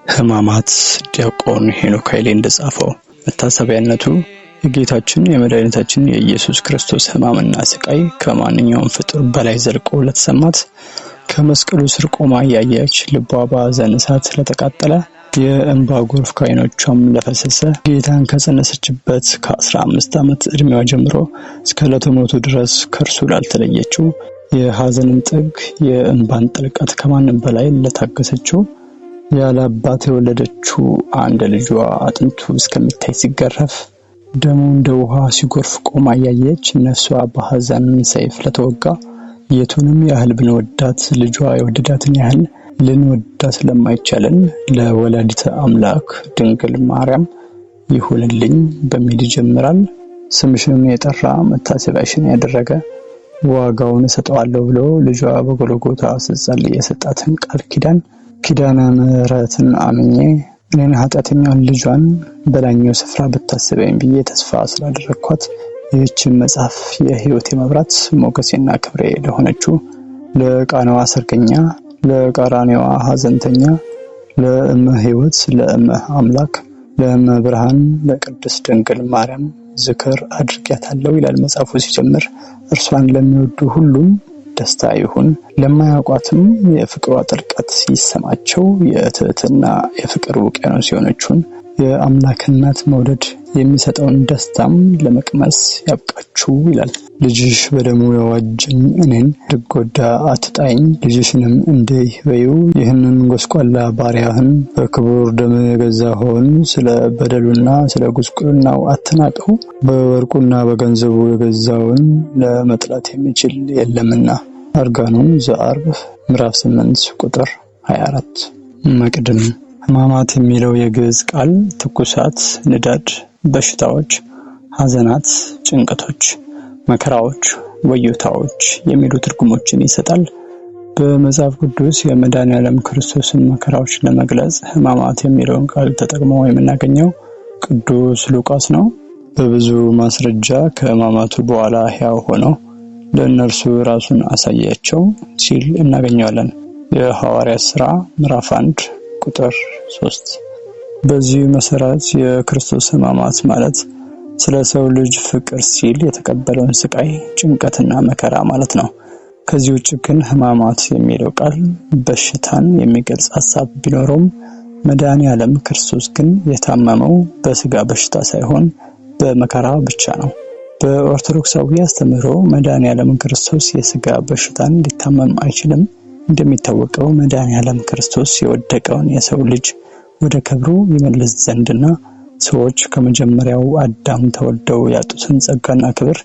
ሕማማት ዲያቆን ሄኖክ ኃይሌ እንደጻፈው መታሰቢያነቱ የጌታችን የመድኃኒታችን የኢየሱስ ክርስቶስ ሕማምና ስቃይ ከማንኛውም ፍጡር በላይ ዘልቆ ለተሰማት፣ ከመስቀሉ ስር ቆማ እያየች ልቧ በሐዘን እሳት ለተቃጠለ፣ የእንባ ጎርፍ ከዓይኖቿም ለፈሰሰ፣ ጌታን ከጸነሰችበት ከ15 ዓመት ዕድሜዋ ጀምሮ እስከ ዕለተ ሞቱ ድረስ ከእርሱ ላልተለየችው፣ የሐዘንን ጥግ የእንባን ጥልቀት ከማንም በላይ ለታገሰችው፣ ያለ አባት የወለደችው አንድ ልጇ አጥንቱ እስከሚታይ ሲገረፍ ደሙ እንደ ውሃ ሲጎርፍ ቆማ እያየች ነፍሷ በሐዘን ሰይፍ ለተወጋ፣ የቱንም ያህል ብንወዳት ልጇ የወደዳትን ያህል ልንወዳት ለማይቻለን ለወላዲተ አምላክ ድንግል ማርያም ይሁንልኝ በሚል ይጀምራል። ስምሽን የጠራ መታሰቢያሽን ያደረገ ዋጋውን እሰጠዋለሁ ብሎ ልጇ በጎልጎታ ስትጸልይ የሰጣትን ቃል ኪዳን ኪዳነ ምሕረትን አምኜ እኔን ኃጢአተኛውን ልጇን በላይኛው ስፍራ ብታስበኝ ብዬ ተስፋ ስላደረግኳት ይህችን መጽሐፍ የሕይወቴ መብራት ሞገሴና ክብሬ ለሆነችው፣ ለቃናዋ ሰርገኛ፣ ለቀራኔዋ ሐዘንተኛ፣ ለእመ ሕይወት፣ ለእመ አምላክ፣ ለእመ ብርሃን፣ ለቅድስት ድንግል ማርያም ዝክር አድርጊያታለሁ ይላል መጽሐፉ ሲጀምር። እርሷን ለሚወዱ ሁሉም ደስታ ይሁን፣ ለማያውቋትም የፍቅሯ ጥልቀት ይሰማቸው። የትህትና የፍቅር ውቅያኖስ የሆነችውን የአምላክ እናት መውደድ የሚሰጠውን ደስታም ለመቅመስ ያብቃችሁ ይላል። ልጅሽ በደሙ የዋጀኝ እኔን እንድጎዳ አትጣይኝ፣ ልጅሽንም እንዲህ በይው፣ ይህንን ጎስቋላ ባሪያህን በክቡር ደም የገዛኸውን ስለ በደሉና ስለ ጉስቁልናው አትናቀው፣ በወርቁና በገንዘቡ የገዛውን ለመጥላት የሚችል የለምና። አርጋኖን ዘአርብ ምዕራፍ 8 ቁጥር 24። መቅድም። ሕማማት የሚለው የግዕዝ ቃል ትኩሳት፣ ንዳድ፣ በሽታዎች፣ ሐዘናት፣ ጭንቀቶች፣ መከራዎች፣ ወዮታዎች የሚሉ ትርጉሞችን ይሰጣል። በመጽሐፍ ቅዱስ የመድኃኔዓለም ክርስቶስን መከራዎች ለመግለጽ ሕማማት የሚለውን ቃል ተጠቅሞ የምናገኘው ቅዱስ ሉቃስ ነው። በብዙ ማስረጃ ከሕማማቱ በኋላ ሕያው ሆኖ ለእነርሱ ራሱን አሳያቸው ሲል እናገኘዋለን። የሐዋርያት ሥራ ምዕራፍ 1 ቁጥር 3። በዚህ መሰረት የክርስቶስ ሕማማት ማለት ስለ ሰው ልጅ ፍቅር ሲል የተቀበለውን ስቃይ፣ ጭንቀትና መከራ ማለት ነው። ከዚህ ውጭ ግን ሕማማት የሚለው ቃል በሽታን የሚገልጽ ሐሳብ ቢኖረውም መድኃኔዓለም ክርስቶስ ግን የታመመው በስጋ በሽታ ሳይሆን በመከራ ብቻ ነው። በኦርቶዶክሳዊ አስተምህሮ መድኃኔዓለም ክርስቶስ የስጋ በሽታን ሊታመም አይችልም። እንደሚታወቀው መድኃኔዓለም ክርስቶስ የወደቀውን የሰው ልጅ ወደ ክብሩ ይመልስ ዘንድና ሰዎች ከመጀመሪያው አዳም ተወልደው ያጡትን ጸጋና ክብር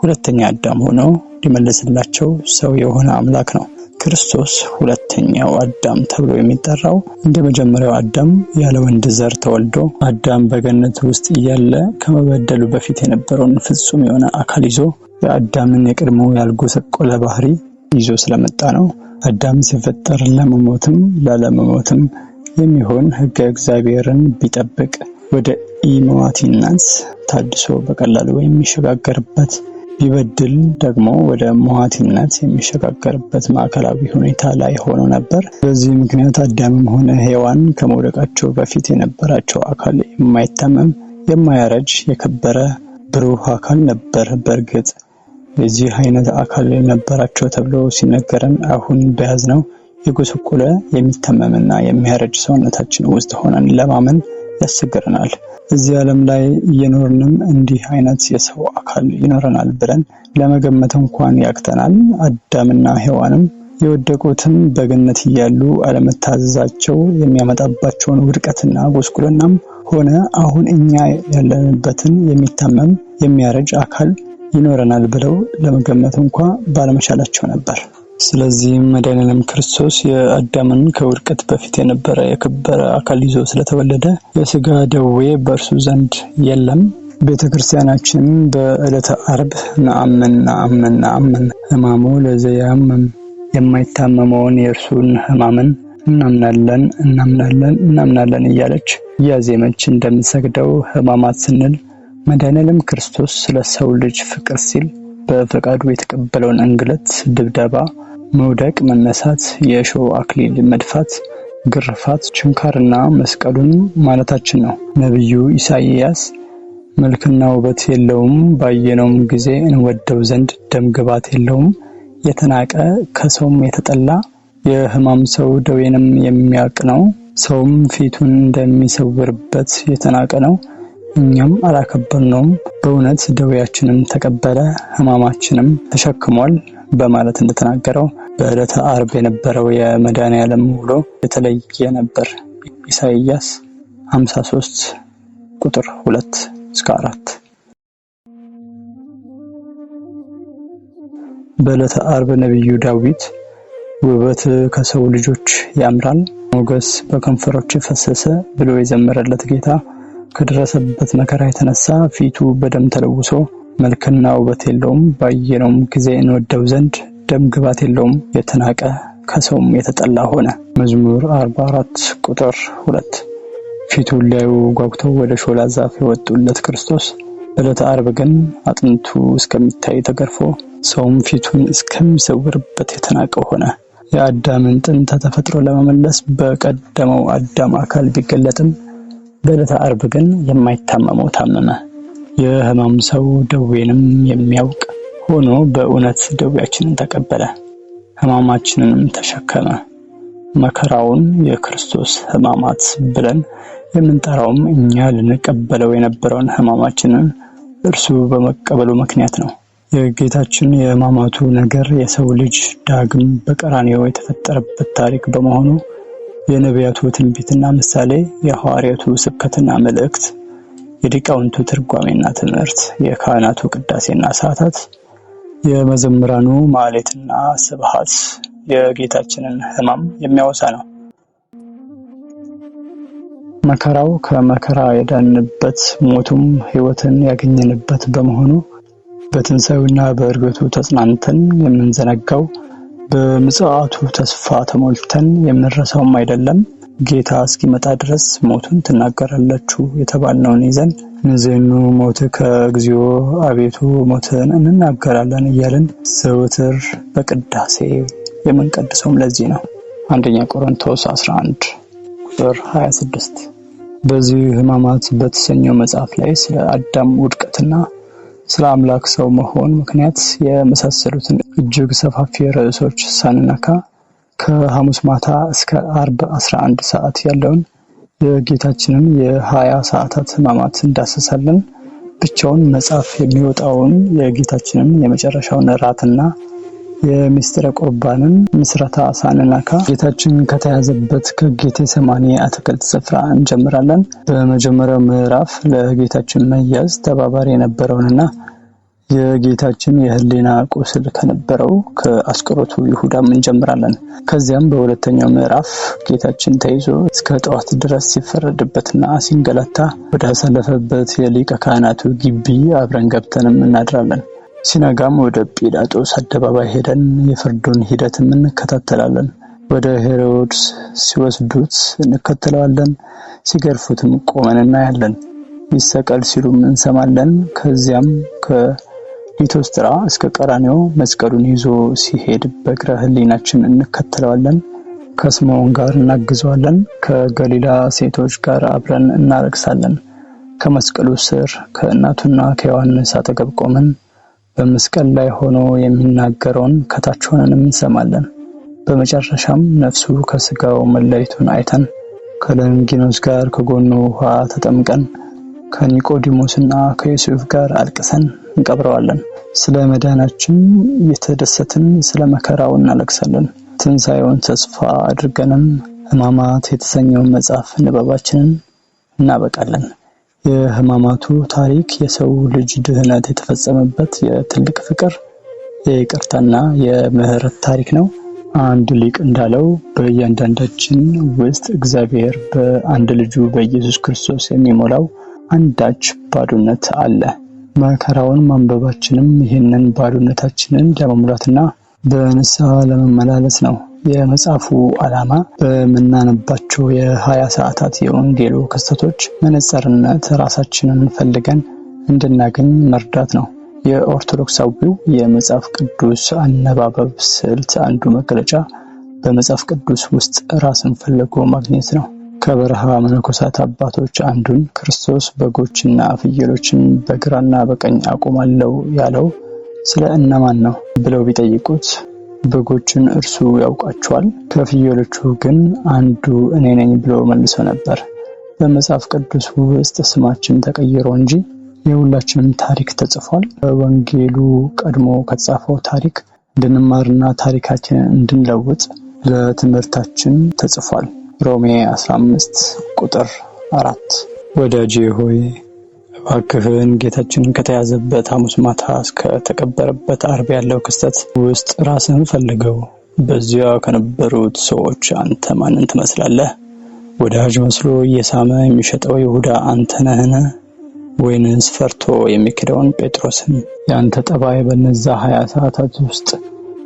ሁለተኛ አዳም ሆኖ ሊመልስላቸው ሰው የሆነ አምላክ ነው። ክርስቶስ ሁለተኛው አዳም ተብሎ የሚጠራው እንደ መጀመሪያው አዳም ያለ ወንድ ዘር ተወልዶ አዳም በገነት ውስጥ እያለ ከመበደሉ በፊት የነበረውን ፍጹም የሆነ አካል ይዞ የአዳምን የቀድሞ ያልጎሰቆለ ባህሪ ይዞ ስለመጣ ነው። አዳም ሲፈጠር ለመሞትም ላለመሞትም የሚሆን ሕገ እግዚአብሔርን ቢጠብቅ ወደ ኢመዋቲነት ታድሶ በቀላሉ የሚሸጋገርበት፣ ቢበድል ደግሞ ወደ ሟቲነት የሚሸጋገርበት ማዕከላዊ ሁኔታ ላይ ሆኖ ነበር። በዚህ ምክንያት አዳምም ሆነ ሔዋን ከመውደቃቸው በፊት የነበራቸው አካል የማይታመም፣ የማያረጅ፣ የከበረ ብሩህ አካል ነበር። በእርግጥ የዚህ አይነት አካል ነበራቸው ተብሎ ሲነገረን አሁን በያዝነው የጎሰቆለ፣ የሚታመምና የሚያረጅ ሰውነታችን ውስጥ ሆነን ለማመን ያስቸግረናል። እዚህ ዓለም ላይ እየኖርንም እንዲህ አይነት የሰው አካል ይኖረናል ብለን ለመገመት እንኳን ያቅተናል። አዳምና ሔዋንም የወደቁትም በገነት እያሉ አለመታዘዛቸው የሚያመጣባቸውን ውድቀትና ጉስቁልናም ሆነ አሁን እኛ ያለንበትን የሚታመም፣ የሚያረጅ አካል ይኖረናል ብለው ለመገመት እንኳ ባለመቻላቸው ነበር። ስለዚህም መድኃኔዓለም ክርስቶስ የአዳምን ከውድቀት በፊት የነበረ የከበረ አካል ይዞ ስለተወለደ የስጋ ደዌ በእርሱ ዘንድ የለም። ቤተ ክርስቲያናችን በዕለተ አርብ ነአምን ነአምን ነአምን ሕማሙ ለዘያምም፣ የማይታመመውን የእርሱን ሕማምን እናምናለን እናምናለን እናምናለን እያለች እያዜመች እንደምትሰግደው፣ ሕማማት ስንል መድኃኔዓለም ክርስቶስ ስለ ሰው ልጅ ፍቅር ሲል በፈቃዱ የተቀበለውን እንግልት፣ ድብደባ፣ መውደቅ፣ መነሳት፣ የእሾህ አክሊል መድፋት፣ ግርፋት፣ ችንካርና መስቀሉን ማለታችን ነው። ነቢዩ ኢሳይያስ መልክና ውበት የለውም፣ ባየነውም ጊዜ እንወደው ዘንድ ደም ግባት የለውም፣ የተናቀ ከሰውም የተጠላ የሕማም ሰው ደዌንም የሚያውቅ ነው፣ ሰውም ፊቱን እንደሚሰውርበት የተናቀ ነው፣ እኛም አላከበርነውም፣ በእውነት ደዌያችንን ተቀበለ ሕማማችንም ተሸክሟል በማለት እንደተናገረው በዕለተ ዓርብ የነበረው የመድኃኔዓለም ውሎ የተለየ ነበር። ኢሳይያስ 53 ቁጥር 2 እስከ 4። በዕለተ ዓርብ ነቢዩ ዳዊት ውበት ከሰው ልጆች ያምራል፣ ሞገስ በከንፈሮች ፈሰሰ ብሎ የዘመረለት ጌታ ከደረሰበት መከራ የተነሳ ፊቱ በደም ተለውሶ መልክና ውበት የለውም፣ ባየነውም ጊዜ እንወደው ዘንድ ደም ግባት የለውም፣ የተናቀ ከሰውም የተጠላ ሆነ። መዝሙር 44 ቁጥር 2። ፊቱን ሊያዩ ጓጉተው ወደ ሾላ ዛፍ የወጡለት ክርስቶስ በዕለተ ዓርብ ግን አጥንቱ እስከሚታይ ተገርፎ ሰውም ፊቱን እስከሚሰውርበት የተናቀው ሆነ። የአዳምን ጥንተ ተፈጥሮ ለመመለስ በቀደመው አዳም አካል ቢገለጥም በዕለተ ዓርብ ግን የማይታመመው ታመመ። የሕማም ሰው ደዌንም የሚያውቅ ሆኖ በእውነት ደዌያችንን ተቀበለ፣ ሕማማችንንም ተሸከመ። መከራውን የክርስቶስ ሕማማት ብለን የምንጠራውም እኛ ልንቀበለው የነበረውን ሕማማችንን እርሱ በመቀበሉ ምክንያት ነው። የጌታችን የሕማማቱ ነገር የሰው ልጅ ዳግም በቀራንዮ የተፈጠረበት ታሪክ በመሆኑ የነቢያቱ ትንቢትና ምሳሌ፣ የሐዋርያቱ ስብከትና መልእክት፣ የሊቃውንቱ ትርጓሜና ትምህርት፣ የካህናቱ ቅዳሴና ሰዓታት፣ የመዘምራኑ ማኅሌትና ስብሐት የጌታችንን ሕማም የሚያወሳ ነው። መከራው ከመከራ የዳንበት፣ ሞቱም ሕይወትን ያገኘንበት በመሆኑ በትንሣኤውና በዕርገቱ ተጽናንተን የምንዘነጋው፣ በምጽአቱ ተስፋ ተሞልተን የምንረሳውም አይደለም። ጌታ እስኪመጣ ድረስ ሞቱን ትናገራላችሁ የተባልነውን ይዘን ንዜኑ ሞትከ እግዚኦ፣ አቤቱ ሞትን እንናገራለን እያልን ዘወትር በቅዳሴ የምንቀድሰውም ለዚህ ነው። አንደኛ ቆሮንቶስ 11 ቁጥር 26። በዚህ ሕማማት በተሰኘው መጽሐፍ ላይ ስለ አዳም ውድቀትና ስለ አምላክ ሰው መሆን ምክንያት የመሳሰሉትን እጅግ ሰፋፊ ርዕሶች ሳንነካ ከሐሙስ ማታ እስከ ዓርብ 11 ሰዓት ያለውን የጌታችንን የ20 ሰዓታት ሕማማት እንዳሰሳለን። ብቻውን መጽሐፍ የሚወጣውን የጌታችንን የመጨረሻውን እራትና የምስጢረ ቁርባንን ምስረታ ሳንነካ ጌታችን ከተያዘበት ከጌቴሰማኒ አትክልት ስፍራ እንጀምራለን። በመጀመሪያው ምዕራፍ ለጌታችን መያዝ ተባባሪ የነበረውንና የጌታችን የሕሊና ቁስል ከነበረው ከአስቆሮቱ ይሁዳም እንጀምራለን። ከዚያም በሁለተኛው ምዕራፍ ጌታችን ተይዞ እስከ ጠዋት ድረስ ሲፈረድበትና ሲንገላታ ወደ አሳለፈበት የሊቀ ካህናቱ ግቢ አብረን ገብተንም እናድራለን። ሲነጋም ወደ ጲላጦስ አደባባይ ሄደን የፍርዱን ሂደትም እንከታተላለን። ወደ ሄሮድስ ሲወስዱት እንከተለዋለን። ሲገርፉትም ቆመን እናያለን። ይሰቀል ሲሉም እንሰማለን። ከዚያም ከሊቶስጥራ እስከ ቀራንዮ መስቀሉን ይዞ ሲሄድ በእግረ ሕሊናችን እንከተለዋለን። ከስምዖን ጋር እናግዘዋለን። ከገሊላ ሴቶች ጋር አብረን እናለቅሳለን። ከመስቀሉ ስር ከእናቱና ከዮሐንስ አጠገብ ቆመን በመስቀል ላይ ሆኖ የሚናገረውን ከታች ሆነንም እንሰማለን። በመጨረሻም ነፍሱ ከስጋው መለየቱን አይተን ከለንጊኖስ ጋር ከጎኑ ውሃ ተጠምቀን ከኒቆዲሞስና ከዮሴፍ ጋር አልቅሰን እንቀብረዋለን። ስለ መዳናችን እየተደሰትን ስለ መከራው እናለቅሳለን። ትንሣኤውን ተስፋ አድርገንም ሕማማት የተሰኘውን መጽሐፍ ንባባችንን እናበቃለን። የሕማማቱ ታሪክ የሰው ልጅ ድህነት የተፈጸመበት የትልቅ ፍቅር፣ የይቅርታና የምህረት ታሪክ ነው። አንድ ሊቅ እንዳለው በእያንዳንዳችን ውስጥ እግዚአብሔር በአንድ ልጁ በኢየሱስ ክርስቶስ የሚሞላው አንዳች ባዶነት አለ። መከራውን ማንበባችንም ይህንን ባዶነታችንን ለመሙላትና በንስሐ ለመመላለስ ነው። የመጽሐፉ ዓላማ በምናነባቸው የ20 ሰዓታት የወንጌሉ ክስተቶች መነጽርነት ራሳችንን ፈልገን እንድናገኝ መርዳት ነው። የኦርቶዶክሳዊው የመጽሐፍ ቅዱስ አነባበብ ስልት አንዱ መገለጫ በመጽሐፍ ቅዱስ ውስጥ ራስን ፈልጎ ማግኘት ነው። ከበረሃ መነኮሳት አባቶች አንዱን ክርስቶስ በጎችና ፍየሎችን በግራና በቀኝ አቆማለሁ ያለው ስለ እነማን ነው ብለው ቢጠይቁት በጎችን እርሱ ያውቃቸዋል፣ ከፍየሎቹ ግን አንዱ እኔ ነኝ ብሎ መልሶ ነበር። በመጽሐፍ ቅዱስ ውስጥ ስማችን ተቀይሮ እንጂ የሁላችንም ታሪክ ተጽፏል። በወንጌሉ ቀድሞ ከተጻፈው ታሪክ እንድንማርና ታሪካችንን እንድንለውጥ ለትምህርታችን ተጽፏል። ሮሜ 15 ቁጥር 4። ወዳጄ ሆይ እባክህን ጌታችን ከተያዘበት ሐሙስ ማታ እስከ ተቀበረበት አርብ ያለው ክስተት ውስጥ ራስህን ፈልገው። በዚያ ከነበሩት ሰዎች አንተ ማንን ትመስላለህ? ወዳጅ መስሎ እየሳመ የሚሸጠው ይሁዳ አንተ ነህን? ወይንስ ፈርቶ የሚክደውን ጴጥሮስን? የአንተ ጠባይ በነዛ 20 ሰዓታት ውስጥ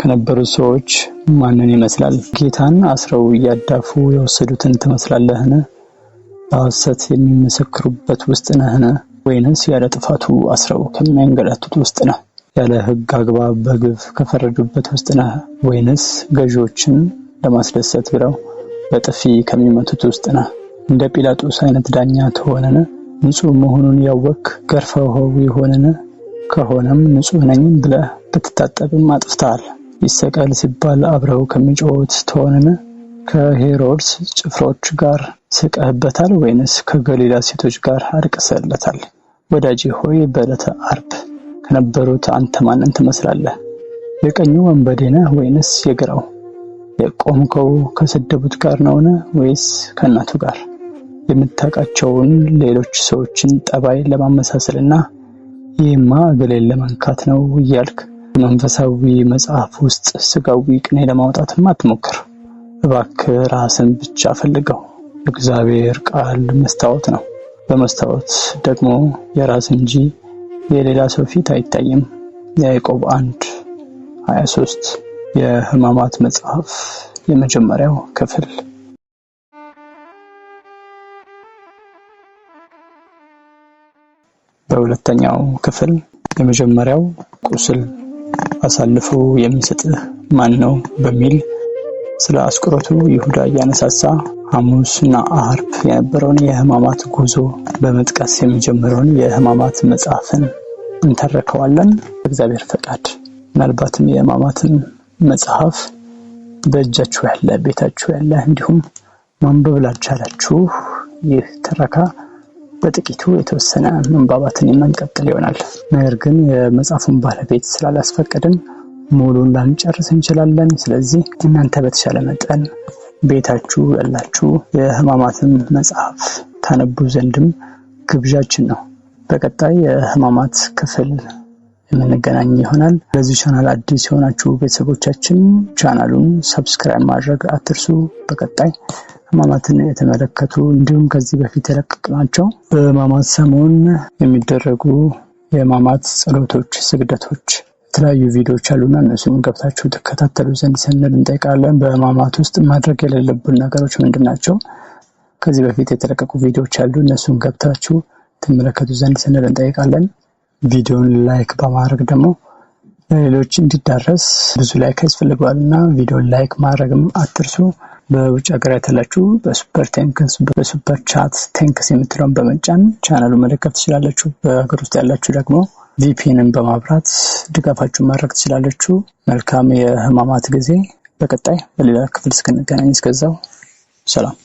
ከነበሩት ሰዎች ማንን ይመስላል? ጌታን አስረው እያዳፉ የወሰዱትን ትመስላለህን? በሐሰት የሚመሰክሩበት ውስጥ ነህን? ወይንስ ያለ ጥፋቱ አስረው ከሚያንገላቱት ውስጥ ነህ? ያለ ሕግ አግባብ በግፍ ከፈረዱበት ውስጥ ነህ? ወይንስ ገዢዎችን ለማስደሰት ብለው በጥፊ ከሚመቱት ውስጥ ነህ? እንደ ጲላጦስ አይነት ዳኛ ትሆንን? ንጹሕ መሆኑን ያወክ ገርፈኸው ይሆንን? ከሆነም ንጹሕ ነኝ ብለህ ብትታጠብም አጥፍተሃል። ይሰቀል ሲባል አብረው ከሚጮሁት ትሆንን? ከሄሮድስ ጭፍሮች ጋር ስቀህበታል ወይንስ ከገሊላ ሴቶች ጋር አልቅሰህለታል? ወዳጄ ሆይ በዕለተ ዓርብ ከነበሩት አንተ ማንን ትመስላለህ? የቀኙ ወንበዴ ነህ ወይንስ የግራው? የቆምከው ከሰደቡት ጋር ነውን ወይስ ከእናቱ ጋር? የምታውቃቸውን ሌሎች ሰዎችን ጠባይ ለማመሳሰልና ይህማ እገሌን ለመንካት ነው እያልክ መንፈሳዊ መጽሐፍ ውስጥ ስጋዊ ቅኔ ለማውጣትም አትሞክር። እባክህ ራስን ብቻ ፈልገው። እግዚአብሔር ቃል መስታወት ነው። በመስታወት ደግሞ የራስ እንጂ የሌላ ሰው ፊት አይታይም። ያዕቆብ 1:23። የሕማማት መጽሐፍ የመጀመሪያው ክፍል። በሁለተኛው ክፍል የመጀመሪያው ቁስል አሳልፎ የሚሰጥህ ማን ነው በሚል ስለ አስቆሮቱ ይሁዳ እያነሳሳ ሐሙስና ዓርብ የነበረውን የሕማማት ጉዞ በመጥቀስ የሚጀምረውን የሕማማት መጽሐፍን እንተርከዋለን። እግዚአብሔር ፈቃድ ምናልባትም የሕማማትን መጽሐፍ በእጃችሁ ያለ ቤታችሁ ያለ እንዲሁም ማንበብ ላልቻላችሁ ይህ ትረካ በጥቂቱ የተወሰነ መንባባትን የምንቀጥል ይሆናል። ነገር ግን የመጽሐፉን ባለቤት ስላላስፈቀድን ሙሉን ላንጨርስ እንችላለን። ስለዚህ እናንተ በተሻለ መጠን ቤታችሁ ያላችሁ የሕማማትን መጽሐፍ ታነቡ ዘንድም ግብዣችን ነው። በቀጣይ የሕማማት ክፍል የምንገናኝ ይሆናል። ለዚህ ቻናል አዲስ የሆናችሁ ቤተሰቦቻችን ቻናሉን subscribe ማድረግ አትርሱ። በቀጣይ ሕማማትን የተመለከቱ እንዲሁም ከዚህ በፊት የለቀቅናቸው በሕማማት ሰሞን የሚደረጉ የሕማማት ጸሎቶች፣ ስግደቶች፣ የተለያዩ ቪዲዮዎች አሉና እነሱን ገብታችሁ ትከታተሉ ዘንድ ስንል እንጠይቃለን። በሕማማት ውስጥ ማድረግ የሌለብን ነገሮች ምንድን ናቸው? ከዚህ በፊት የተለቀቁ ቪዲዮዎች አሉ። እነሱን ገብታችሁ ትመለከቱ ዘንድ ስንል እንጠይቃለን። ቪዲዮን like በማድረግ ደግሞ ለሌሎች እንዲዳረስ ብዙ like ያስፈልገዋል እና ቪዲዮን like ማድረግም አትርሱ። በውጭ ሀገር ያላችሁ በ super thanks፣ በ super chat thanks የምትለውን በመጫን ቻናሉ መደገፍ ትችላላችሁ። በሀገር ውስጥ ያላችሁ ደግሞ VPN ን በማብራት ድጋፋችሁን ማድረግ ትችላላችሁ። መልካም የሕማማት ጊዜ። በቀጣይ በሌላ ክፍል እስክንገናኝ እስከዛው ሰላም።